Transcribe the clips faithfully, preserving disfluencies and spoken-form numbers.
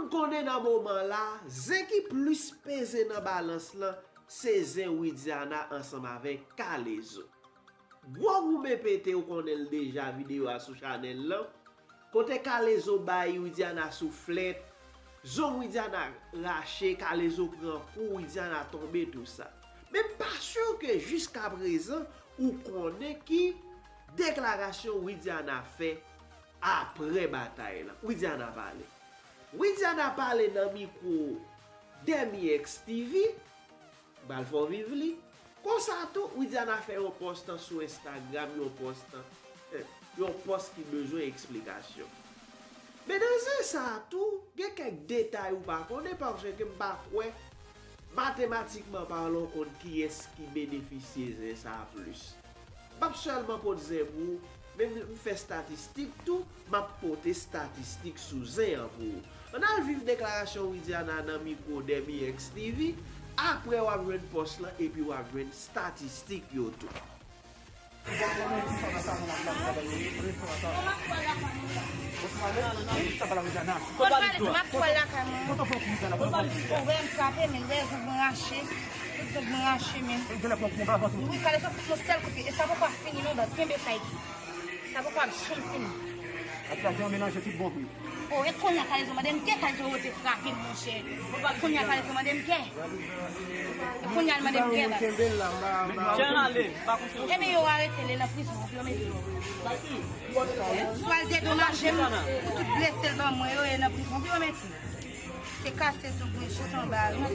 Nou konnen nan moman la, zen ki plis peze nan balans lan, se zen Widiana ansanm avèk K-Lezo. Gwo goumen pete, ou konnen l deja, videyo a sou chanèl lan. Kote K-Lezo bay Widiana souflèt, zong Widiana rache, K-Lezo pran kou, Widiana tonbe, tou sa. Men m pa si ke jiskaprezan ou konnen ki deklarasyon Widiana fè apre batay lan. Widiana pale. Widiana pale nan mikwo Demi X T V, m pral fè w viv li. Konsa tou, Widiana fè yon pòs sou Instagram, yon pòs, eh, yon pòs ki bezwen eksplikasyon. Men nan zen sa a tou, gen kèk detay ou pa konnen, paske m pa kwè, matematikman palan, w konn kiyès ki benefisye zen sa a plis. M p ap sèlman pot zen pou ou, men m fè estatistik tou, m ap pote estatistik sou zen an pou ou. Ann al viv deklarasyon Widiana nan mikwo Demi X T V, apre w ap jwenn pòs lan epi w ap jwenn estatistik yo tou. Kote w pale di m ap pral lakay mwen. Ou wè m frape, men wè zong mwen rache. Tout zong mwen rache, men. Wi, K-Lezo fout nou sèl kout pye. E sa poko ap fini non, baz. Kenbe sa epi. Sa poko ap janm fini. Ak la, se yon melanje tout bon vre. O, e kounye a K-Lezo mande m kè, K-Lezo oze frape m, monchè. Kounye a K-Lezo mande m kè. E kounye a l mande m kè, baz. Jan ale, pa konsa. Ebyen, yo arete l, e nan prizon, yo mete l. Swa l dedomaje m pou tout blese l ban mwen yo, e nan prizon, yo mete l. Se kase zong mwen jis anba a, wi.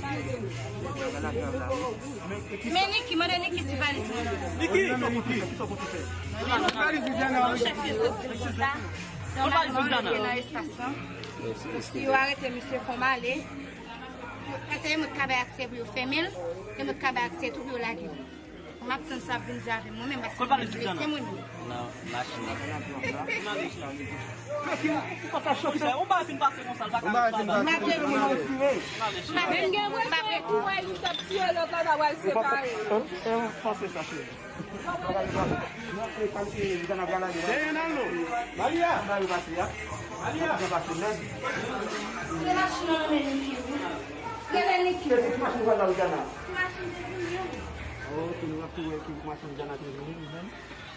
Men Niki, mande Niki si valiz mwen nan. Niki! Mwen chèf yo sot di m konsa. Nòmalman, mwen te nan espas lan. Si yo arete misye, fò m ale. Paske e mwen k ka bay aksè pou yo fèmen l, e mwen k ka bay aksè tou pou yo lage l. M ap tann sa ap vin di avè m, mwen menm, paske mwen menm blese mwen menm. Nan machin nan. Ou pa ka choke. Ou pa fin pase konsa, l pa ka. M ap ret, m ap ret, m ap ret. Gen vre ke ou wè youn t ap tiye lòt la, ta pral separe. Panse sa, cheri. Maria! Maria! Se machin nan men Niki, wi. Rele Niki. Se ki machin pral la, Widiana? Machin te vini, wi. Oh, ok, nou ap tou wè ki machin Widiana te vini, li menm.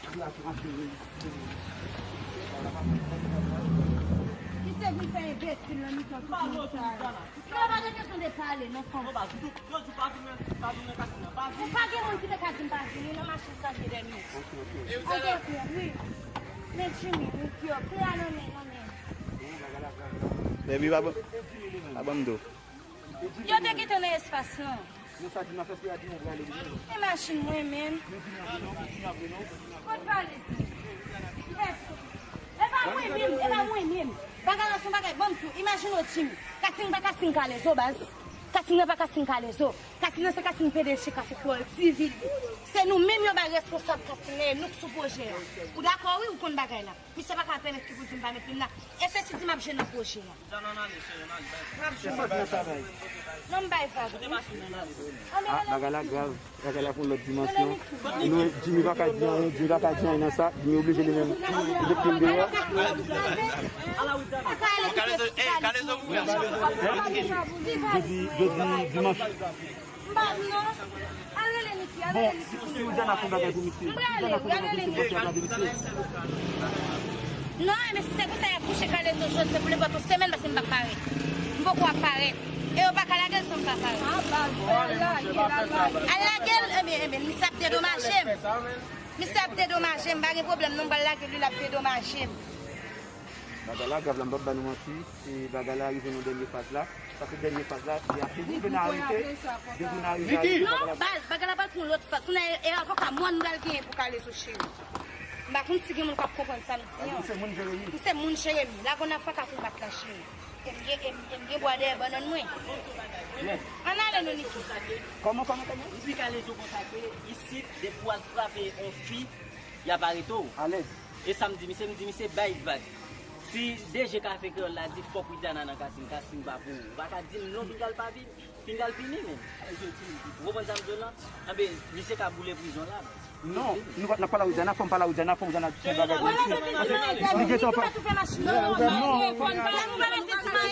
Ki la ki machin vini. Ki se vin fè enbesil nan mitan tout moun sa yo. Yo pa gen kesyon de pale, non, fanm. Yo di pa vin nan, pa vin nan kasin nan, pa vin. Ou pa gen moun ki te ka di m pa vini nan machin sa ki dènye. Ok, ok. An gen kè, wi. Men Jimmy, wi, pyo, kle a nan men, nan men. Baby, pa ban, pa ban m do. Yo te gentan nan espas lan. E machin mwen menm. Kot valiz li? E pa mwen menm, e pa mwen menm. Bagay la se yon bagay, ban m di w, imajine w Jimmy. Kasin pa kasin K-Lezo, baz. Kasin nan pa kasin K-Lezo. Kasin nan se kasin P D G Kafe Kreyòl T V li. Se nou menm yo bay responsab kasin nan, e nou k sou pwojè a. Ou dakò, wi, ou konn bagay la. Misye pa ka pèmèt ki pou di m pa met li m la. E se si di m ap jwe nan pwojè a. M ap jwe. Non, m bay vag, wi. Ah, bagay la grav. Bagay la pran lòt dimansyon. Nou, Jimmy pa ka di anyen, Jimmy pa ka di anyen nan sa. Jimmy oblije li menm. Li te pran deyò. Jodi, jodi dimanch. M pa vin non. Al rele Niki, al rele Niki pou li. Bon, si, si Widiana fè yon bagay pou misye, Widiana fè yon bagay pou misye, bon, se ap lage misye. Non, men si se konsa y ap kouche K-Lezo jodi, se pou nenpòt yon semèn, paske m p ap parèt. M poko ap parèt. E yo pa ka lage l san m pa parèt. Al lage l, ebyen, ebyen, misye ap dedomaje m. Misye ap dedomaje m, pa gen pwoblèm non, m pral lage l, li l ap dedomaje m. Bagay la grav la, m p ap ba nou manti. E bagay la rive nan dènye faz la. Paske dènye faz la, li ap dezouvri nan arete. Dezouvri nan arete. Non, baz, bagay la pral pran lòt faz. Kounye a, e avoka mòn m pral genyen pou K-Lezo, cheri. M pa konn si gen moun k ap konprann sa m di an. Ou se moun Jeremi? M se moun Jeremi. Lago n ap faka konbat la, cheri. E m gen, e m, e m gen bwa dèyè bannann mwen. Ann ale non, Niki. Kòman, kòman, kòman? Depi K-Lezo konsa ke isit, depi w al frape yon fi, y ap arete w. Alèz. E sa m di misye, m di misye bay vag. Si D G Kafe Kreyòl la di fòk Widiana nan kasin, kasin pa pou ou. Ou pa ka di m non, pinga l pa vini, pinga l vini menm. Ou konprann sa m di w lan? Anben, misye ka boule prizon la. Non, nou pa, n ap pale a Widiana, fò m pale a Widiana, fò Widiana fè bagay pou misye. Paske li gentan pa. Non, non, non, non.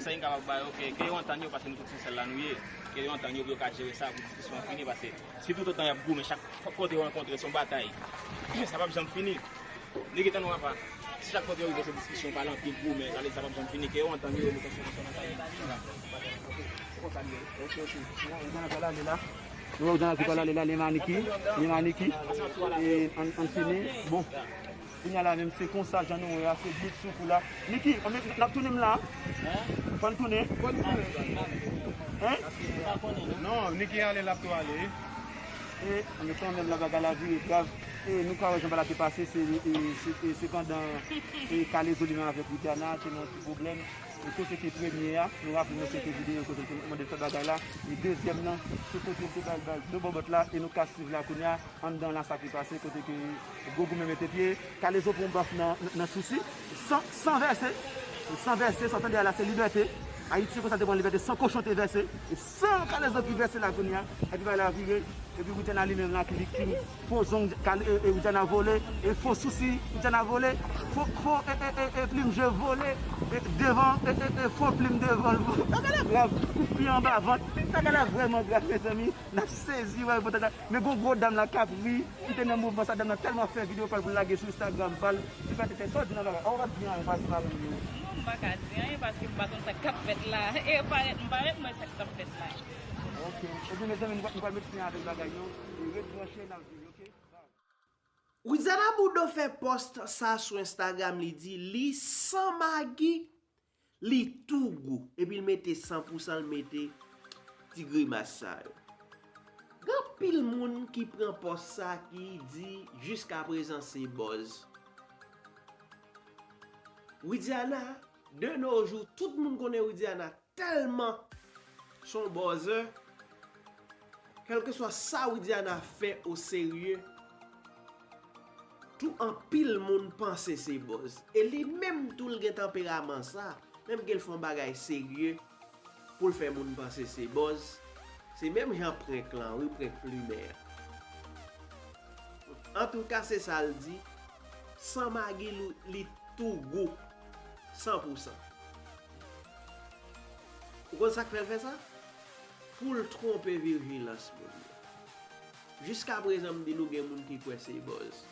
konsèy m kapab ba yo, ke, ke yo antann yo, paske nou tout se yon sèl la nou ye. Ke yo antann yo pou yo ka jere sa, pou diskisyon an fini, paske si toutotan y ap goumen, chak kote yo rankontre, se yon batay, sa p ap janm fini. Nèg tann nou apa. Si chak kote yo rive se diskisyon, pale anpil goumen, sa vle di sa p ap janm fini, ke yo antann yo, yo mete solisyon nan sa yo. Se konsa li ye. Ok, ok. Bon, nou pral ale la. Nou wè jan lavi pral ale la, li maniki, li maniki. E, ann, ann fini. Bon. Kounye a la menm, se konsa jan nou wè a, se bout sou kou la. Niki, ann, n ap tounen m la. Fò n tounen. Fò n tounen. Hein? Non, Niki ale, l ap tou ale. E, ann, kanmenm la, bagay la vire grav. E, nou ka wè jan bagay la te pase, se, e, se, e, se pandan, e, Kalezo li menm avèk Widiana te nan ti pwoblèm. E kote ke premye a, nou raple nou se te videyo kote l te mande fè bagay la. E dezyèm nan, se kote l te bay, bay dlo bòbòt la, e nou ka swiv la kounye a, anndan la sa ki pase, kote ke gwo goumen mete pye, Kalezo pran baf nan, nan, nan Sousi, san, san vèse, san vèse, sa w tande a la se libète. Ayiti se konsa te pran libète, san kochon te vèse, e san Kalezo ki vèse la kounye a, epi bagay la vire, epi Widiana li menm la ki viktim. Fo zong, kal-, e, e, Widiana vole, e fo sousi, Widiana vole, fo, fo, e, e, e, e, plim je vole, e, devan, e, e, e, fo plim devan l vole. Bagay la grav, kout pye anba vant, bagay la vrèman grav, mezanmi. N ap sezi, wè, pote la. Men gon gwo dam la k ap ri, ki te nan mouvman sa, dam nan tèlman fè videyo pa l pou l lage sou Instagram pa l, li pa te fè sa w di nan bagay. Aw, w ap di anyen, paske m ap ri. Non, m pa ka di anyen, paske m pa konn sa k ap fèt la. E parèt, m parèt, m wè sa k ap fèt la. Ok. Ebyen, mezanmi, nou pral met fen avèk bagay yo. E ret branche, n ap vini, ok? Bye. Widiana Bourdon fè pòs sa sou Instagram, li di li san magi, li tou gou. Epi l mete san pou san, l mete ti grimas sa yo. Gen anpil moun ki pran pòs sa ki di jiskaprezan se buzz. Widiana, de nos jours, tout moun konnen Widiana tèlman se yon buzzer, kèlkeswa sa Widiana fè o serye, tou anpil moun panse se buzz. E li menm tou l gen tanperaman sa, menm ke l fè yon bagay serye pou l fè moun panse se buzz, se menm jan prank lan, wi, prank plimen an. Antouka, se sa l di, san magi, li, li tou gou, san pou san. Ou konn sa k fè l fè sa? Pou l twonpe vijilans moun yo. Jiskaprezan, m di nou gen moun ki kwè se buzz.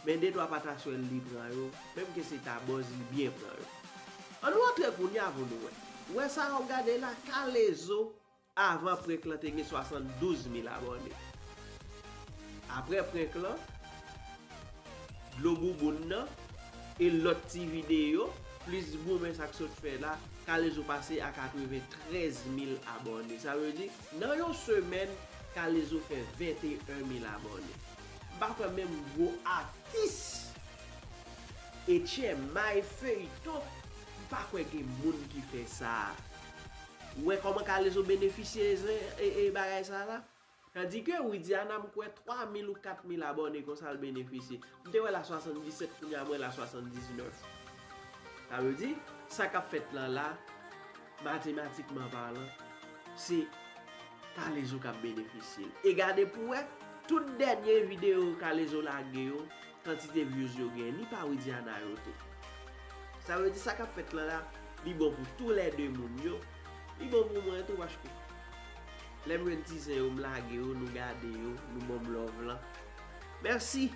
Men de twa pataswèl li pran yo, menm ke se ta buzz li byen pran yo. Ann nou antre kounye a pou nou wè. Ou wè sa w ap gade la, Kalezo, avan prank lan te gen swasanndouz mil abòne. Apre prank lan, dlo bouboun nan, e lòt ti videyo, plis goumen sa k sot fè la, Kalezo pase a katreventrèz mil abòne. Sa vle di, nan yon semèn, Kalezo fè venteyen mil abòne. M pa kwè menm gwo atis etchèmay feyton, m pa kwè gen moun ki fè sa. Ou wè kòman Kalezo benefisye e, e, e bagay sa la? Tandike Widiana, m kwè twa mil ou kat mil abòne konsa l benefisye. M te wè l a swasanndisèt, kounye a m wè l a swasanndiznèf. Sa vle di, sa k ap fèt lan la, matematikman palan, se Kalezo k ap benefisye l. E gade pou wè, tout dènye videyo Kalezo lage yo, kantite views yo genyen, ni pa Widiana yo tou. Sa vle di sa k ap fèt lan la, li bon pou toulède moun yo, li bon pou mwen tou, paske Lè m jwenn ti zen yo, m lage yo, nou gade yo, nou ban m love lan. Mèsi.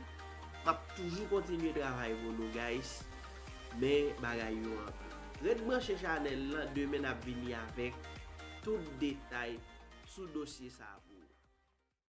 M ap toujou kontinye travay pou nou, guys. Men bagay yo anpil. Ret branche chanèl lan, demen n ap vini avèk tout detay sou dosye sa a.